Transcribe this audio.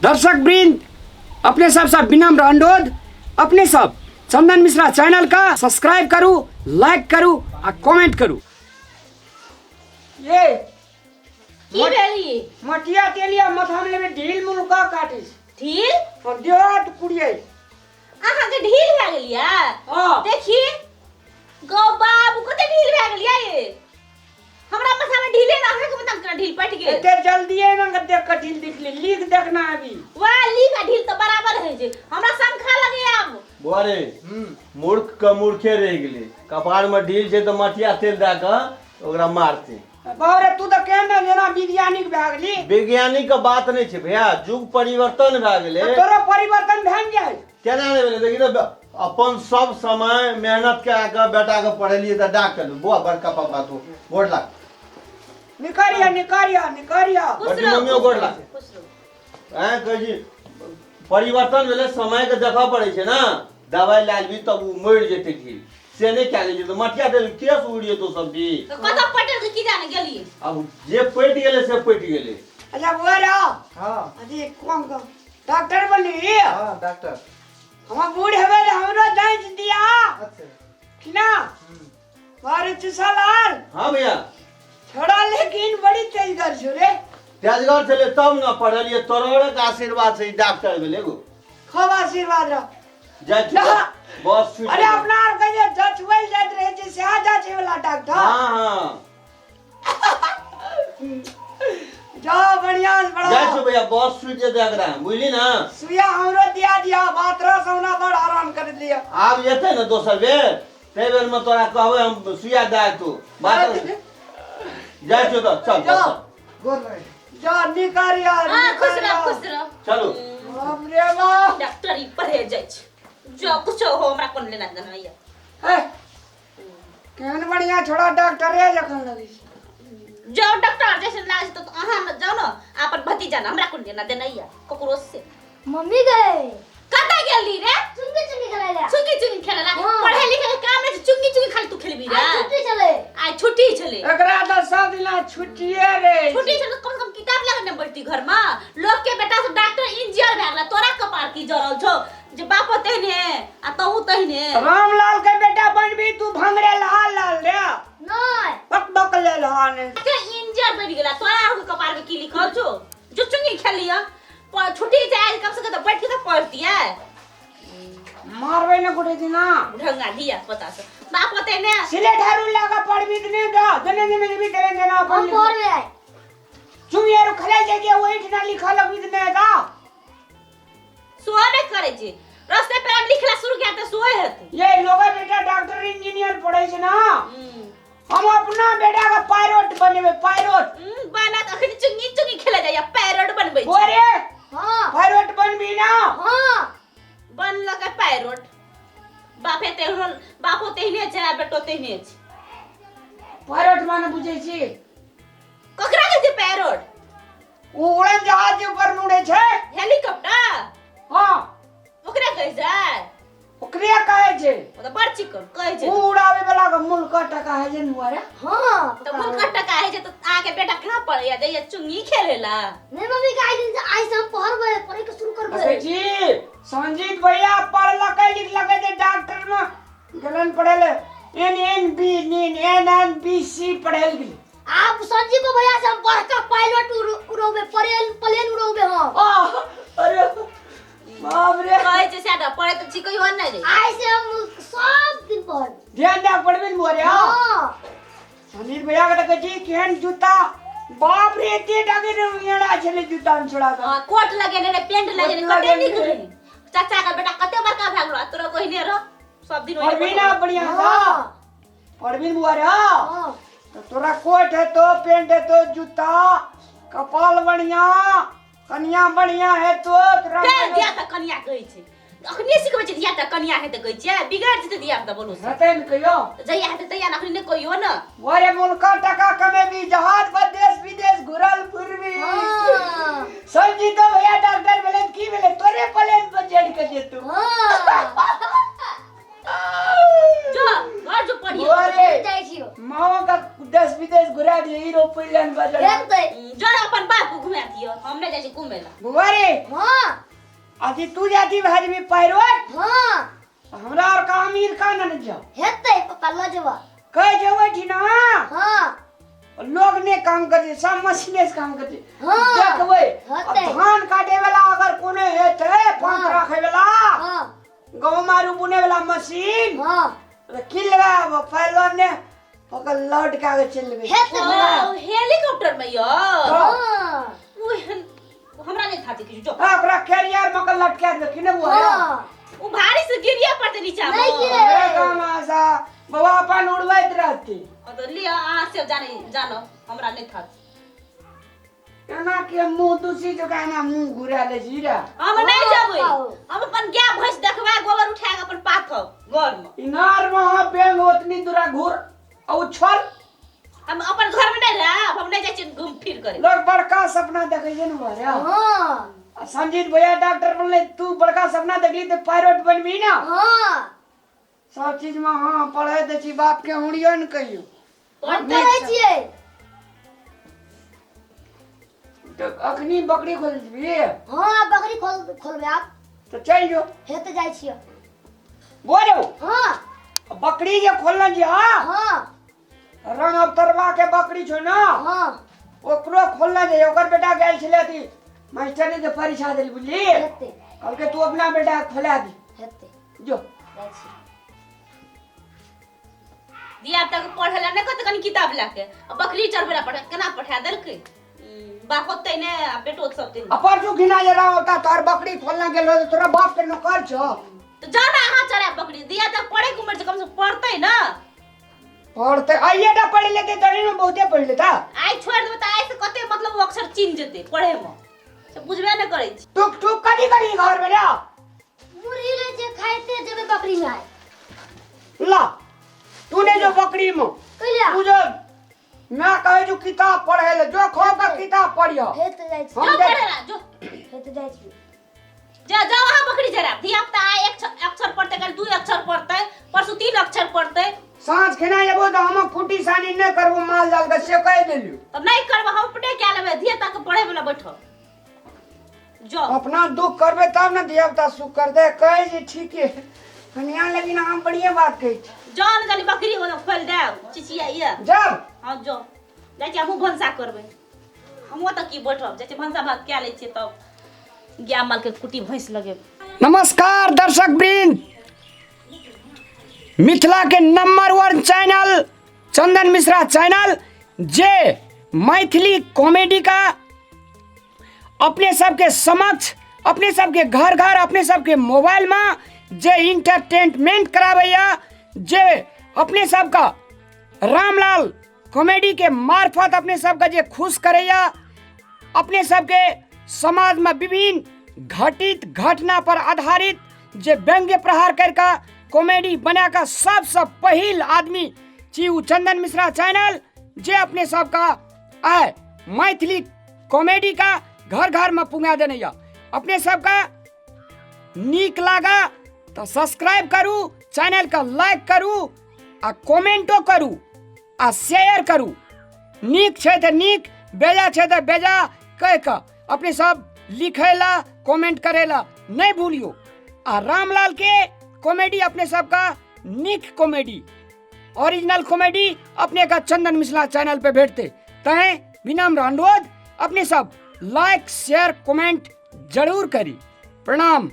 दर्शक वृंद, अपने सब सब विनम्र अनुरोध, अपने सब चंदन मिश्रा चैनल का सब्सक्राइब करू, लाइक करू आ कमेंट करू। ये की भेली? मटिया तेलिया माथा में लेबे ढील मुलका काटी। ढील? और देहात कुड़िए। अहाँके ढील भए गेल या? हाँ। देखी गौ बाबू, कते ढील भए गेल या ये। हमरा माथा में ढीले ना, अहाँके माथा में केना ढील पटि गेल? एते जल्दी है ना देख के ढील दिखली, लीक देखना अभी। वाह, लीक आ ढील तऽ बराबर होइ छै। हमरा शंखा लगे आब। बौआ रे, मूर्ख के मूर्खे रहि गेलै। कपार में ढील छै तऽ मटिया तेल दए कऽ ओकरा मारतै। बाप रे, तू तऽ केहन ने जेना वैज्ञानिक भए गेली। वैज्ञानिक के बात नहि छै भैया, युग परिवर्तन भए गेलै। तऽ तोरो परिवर्तन भए ने जाइ। केना नहि भेलै? देखी तऽ अपन सब समय मेहनत कए कऽ बेटा के पढ़ेलियै तऽ डॉक्टर बौआ, बड़का पापा तू गोर लाग। निकारिया निकारिया निकारिया। खुश बड़की रहू, मम्मियो गोर लाग। खुश रहू। आँय कहै छी, परिवर्तन भेलै, समयके देखऽ पड़ै छै ने। दवाइ लए लेबही तब ओ मरि जेतै ढील, से नहि कए लै छै तऽ मटिया तेल केस उड़ि जेतौ सब ढील। तऽ कतऽ पटल के की जाने गेली? आब जे पटि गेलै से पटि गेलै। अच्छा बुआ रे। हाँ। अजी कौन कौन डॉक्टर बनी? हाँ, डॉक्टर। हम बूढ़ हेबै तऽ हमरो जाँच दिया। अच्छा। कि ना? अरे चुसालाल। हाँ भैया। छोड़ा लेकिन बड़ी तेजगर छौ रे। तेजगर छलै तब ने पढ़लियै, तोहरे आशीर्वाद से ई डॉक्टर भेलै गो। खूब आशीर्वाद रह। जाइ छी, बस छूटि अरे गेलै। अपना आर के जे जचवल जाइत रहे छै सएह जाचे वाला डॉक्टर। हाँ हाँ। जा बढ़िया से बड़ा। जाइ छी भैया, बस छूटि जेतै एकरा, बुझली ना? सुइया हमरो दिया दिया, बात रह सौना बड़ आराम कर लिया। आब जेतै ने दोसर बेर, ताहि बेर में तोरा कहबै हम सुइया दए तू बात। जाइ छियौ तऽ चल। जा। चल। गोर लगै। जा निकाल यार। हाँ, खुश रह, खुश रह। चलू। बाप रे बाप। डॉक्टर ई पढ़े जाइ छै, जो कुछो हो हमरा कोन लेना देना ये। हे, केहन बढ़िया छोड़ा डॉक्टरे जखन लगै छै। जो डॉक्टर जैसे लाज तो अहाँ न जाओ ना अपन भतीजा ना, हमरा कोन लेना देना ये ककरो से। मम्मी गए। कतऽ गेली रे? चुंगी चुंगी खेलै ले। चुंगी चुंगी खेलला? हाँ। पढ़े लिखे के काम नहीं, चुंगी चुंगी खाली तू खेलबी रे? आइ छुट्टी छलै। आइ छुट्टी छलै। एकरा तऽ सब दिना छुट्टिए रे। छुट्टी छलै तऽ कम से कम किताब लगा ने बैठती घर में। लोग के बेटा सब डॉक्टर इंजीनियर भए गेला, तोरा कपार की जरल छौ जे बापो तेहने आ तहु तेहने। रामलाल के बेटा बनबी तू भंगरे लाल लाल रे? नहि। बक बक ले लहान। डॉक्टर इंजीनियर बनि गेला, तोरा आर के कपार के की लिखल छौ जो चुंगी खेलिया? छुट्टी छै आज, कम से कम तऽ बैठ के तऽ पढ़तियै। मारबै ने गोटे दिना। ढंगा धिया पता से बाप होते ने। सिलेट हारू लागा पढ़बी त ने दा जने जने भी तेरे देना हम अपन। पढ़बै आइ। चुंगी आरू खेलै जाइ छै, ओहि ठिना लिखऽ लगबी त ने दा। सोहे नहि करै छै, रस्ते पे आब लिखला शुरू किया तऽ सोहे हेतै। ये लोग बेटा डॉक्टर इंजीनियर पढ़ै छै ना, हम अपना बेटा के पायलट बनेबै, पायलट। बना तऽ अखन चुंगी चुंगी खेले जाइया, पैरोट बनबै छै। बोरे। हाँ। पायलट बनबी ना? हाँ। बनलकै पैरोट, बापे तेहनो, बापो तेहने छै आ बेटो तेहने छै। पायलट माने बुझै छी? ककरा कहै छै पैरोट? ओ उड़न जहाज जे ऊपर में उड़ै छै। हेलीकॉप्टर? हाँ। ओकरा कहै छै? ओकरे कहै छै। ओ तऽ बड़ चिकन कहै छै। ओ उड़ावे वाला के मुल्क टका है जे नुआरे। हाँ। तऽ मुल्क टका है जे तऽ अहाँके बेटा कहाँ पढ़ैया, जाइया चुंगी खेलेला। नहीं मम्मी, के आइ दिन से आइ से हम पढ़बै, पढ़ै के शुरू करबै। कहै छी संजीत भैया पढ़लकै लिखलकै जे डॉक्टर में गेलन पढ़े ले, N N B N N N B C पढ़े ले गेलै। आप संजीव भैया से हम बड़का पायलट उड़ौबे, प्लेन प्लेन उड़ौबे हम। आह, अरे बाप रे। कहै छै सएह, पढ़े तऽ छी कहियो नहि रे। आइ से हम सब दिन पढ़बै। ध्यान दे पढ़बे ने बोरे। हाँ। हाँ। संजीत भैया के देखै छी केहन जूता, बाप रे, एते डागे रे एड़ा छलै जूता में छोड़ा के। हाँ, कोट लगेने रहे, पेंट लगेने, कोट कते नीक लगेने। रहे। चाचा के बेटा कते बड़का भए गेलो आ तोरा ओहिने रह सब दिन ओहिने। पढ़बी ना बढ़िया से? हाँ। पढ़बी बुआ रे? हाँ। हाँ। तो तोरा कोट है तो पेंट है तो जूता कपाल बढ़िया कनिया बढ़िया है तो तोरा। फेर धिया पुता कनिया कहै छै, अखने सिखबै छै धिया पुता कनिया हेतै कहै छै, बिगड़ि जेतै धिया पुता बोलू से। हेतै ने कहियो? जहिया हेतै तहिया ने, अखने नहि कहियो ने। अरे मुल्का टका कमेबी, जहाज पर देश विदेश घुरल फिरबी। हाँ। संजीत भैया डॉक्टर भेलै तऽ की भेलै, तोरे प्लेन पर चढ़ि के जेतू। हाँ। जो घर जो पढ़ियो। अरे जाइ छियौ। मामा का देश विदेश घुरा दिए हीरो प्लेन पर चढ़। हेतै। जो अपन बाप को घुमा दियो, हम नहि जाइ छी घुमै ला। बुआ रे। हाँ। हाँ। अथी तू जाती भए जेबही पायलट? हाँ। हमरा और का अमीर का न जाओ। हेतै पप्पा, लऽ जेबऽ। कहै छै ओहिठिना। हाँ। लोग ने काम करै छै, सब मशीने से काम करै छै। हाँ। देखबै। हेतै। धान काटे वाला अगर कोनो हेतै, पंख हाँ। राखै वाला, हाँ। गहूम आरू बुने वाला मशीन, हाँ। तऽ की लगाब पायलट ने ओकर लौट के आगे चलि लेबै। हेतै। ओ, हेलीकॉप्टर में यो? हाँ। ओ हमरा नहीं थाती किछु जो। हाँ, ओकरा कैरियर में ओकर लटका देबै कि ने बुआ? हाँ। ओ भारी से गिरिया पड़ते नीचा में। नहीं गिरे। हमरा काम आशा बाबा अपन उड़बैत रहती। हाँ, तो लिया अहाँ से जाने जानो, हमरा नहीं थाती। एना के मुंह दूसी जो एना मुंह घुरा ले छी रे। हम नहीं हाँ, जेबै। पाओ। हम अपन गाय भैंस देखबै, गोबर उठा के अपन पाथब घर में। इनार में हाँ बेंग ओतनी दूरा घूर आ उछल। हम अपन घर में नहीं रहब, हम नहीं जाइ छियै घूम फिर करे। लोग बड़का सपना देखै छै ने बरे। हाँ। आ संजीत भैया डॉक्टर बनले, तू बड़का सपना देखली तऽ पायलट बनबी ना? हाँ। सब चीज में हाँ पढ़े दै छी, बाप के हुड़ियो ने कहियो। पढ़ते पढ़ै छियै। तऽ अखनी बकरी खोल देबी? हाँ, बकरी खोल खोलबै आब। तऽ चलि जो। हे तऽ जाइ छियै। बोलो। हाँ। बकरी जे खोलने छी, हाँ? हाँ। रंग अवतरवा के बकरी छौ ना? हाँ। ओकरो खोलने छै, ओकर बेटा गेल छलै अथी मास्टरनी के परीक्षा देल, बुझली? हेतै। कहलकै तू अपना बेटा के खोला दी। हेतै। जो। जाइ छी। धिया पुता के पढ़े ला नहीं कहते कनी किताब ला के, आ बकरी चरबै ला पढ़ा केना पढ़ा देलकै? बाप होते ने आ बेटो सब ते। आ परसू घिना जे राम अवतार तोहर बकरी खोलना गेल रहो, तोरा बाप के नौकर छौ। तो जा ना अहाँ चरा बकरी, धिया पुता पढ़े के उम्र छै, कम से कम पढ़तै ना। पढ़तै आइए टा पढ़ि लेतै तनी ने बहुते पढ़ि लेता। आइ छोड़ि देबै तऽ आइ से कते मतलब ओ अक्षर चिन्ह जेतै पढ़े मे, से बुझबे नहि करै छी। टुक टुक कथी करी घर में रे? मुरही ले जे खाइते जेबै बकरी में आइ। ला तू ने जो बकरी में। कैला? तू जो मैं कहै जो किताब पढ़े ले, जो खो के किताब पढ़ियो। हे तऽ जाइ छी। हम जो जाइ पढ़े ला, जो। हे तऽ जाइ छी। जा जाओ अहाँ बकरी जरा, धिया पुता आइ एक अक्षर पढ़तै, काल्हि 2 अक्षर पढ़तै, परसू 3 अक्षर पढ़तै। साँझ खेना एबो तऽ हम कुटी सानी नहि करबो माल जाल के, से कहि देलियो। तब नहि करबो, हम अपने कए लेबै, धिया पुता के पढ़े वाला बैठो। जो। अपना दुख करबे तब ने धिया पुता सुख करतै। कहै छै ठीके कनिया, लेकिन हम बढ़िया बात कहै छी। जान जानी बकरी ओना खोलि देब, चिचियाइया। जब। हाँ जो। जाइ छी हमहूँ भनसा करबै। हमहूँ तऽ की बैठब, जाइ छी भनसा भात कए लै छियै तब गाय माल के कुटी भैंस लगेबै। नमस्कार दर्शक वृंद, मिथिला के number 1 channel Chandan Mishra channel जे मैथिली कॉमेडी का अपने सबके समक्ष, अपने सबके घर घर, अपने सबके मोबाइल में जे इंटरटेनमेंट कराबैया, जे अपने सबका रामलाल कॉमेडी के मार्फत अपने सबके जे खुश करैया, अपने सबके समाज में विभिन्न घटित घटना पर आधारित जे व्यंग्य प्रहार करके कॉमेडी बना के सबसे पहिल आदमी छी उ चंदन मिश्रा चैनल, जे अपने सबका आय मैथिली कॉमेडी का घर घर में पुंगा देने या। अपने सबका नीक लागा तो सब्सक्राइब करू, चैनल का लाइक करू आ कमेंटो करू आ शेयर करू। नीक छै तऽ नीक, बेजा छै तऽ बेजा कहि कऽ अपने सब लिखै ला कमेंट करै ला नहीं भूलियो। आ रामलाल के कॉमेडी अपने सबका नीक कॉमेडी, ओरिजिनल कॉमेडी अपने का चंदन मिश्रा चैनल पे भेटते। तैं विनम्र अनुरोध अपने सब लाइक शेयर कमेंट जरूर करी। प्रणाम।